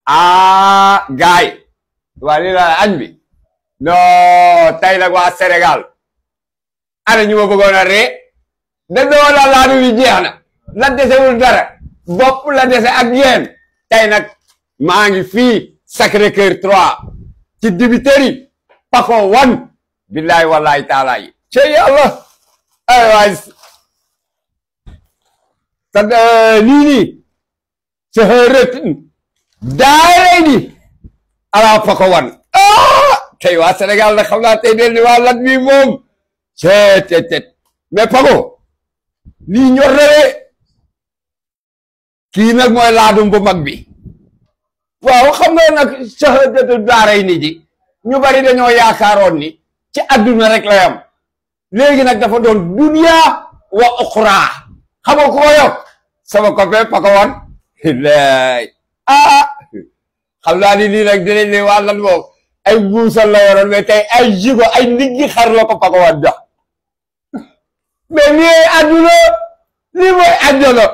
ah gaay waa lii la añ bi non tey nag waa Sénégal ana ñu ma bëggoon a ree da doon la laadu bi jeex na la desewul dara bopp la dese ak yéen tey nag maa ngi fii Sacré-Cœur 3 ci dibiteri Paco 1 billaay wallaay taalaay ci yàlla ay waay sa lii nii sehërëtin daay di ala Paco 1 tey waa Sénégal nag xam naa tey del ni waa lat bi moom ceet mais Paco lii ñor na de kii nag mooy laadum bu mag bi waaw xam nga nag sahadatu daaray ni ji ñu bari dañoo yaakaaroon ni ci adduna rek la yam léegi nag dafa doon dunya wa uxra xam nga ko yokk sama copain Paco 1 lay xam naa ni lii nag dinañ ne waa lan moom ay buusal la yoroon mais tey ay jigo ay ndiggi xar la ko Paco 1 jox mais lii adduna lii mooy adduna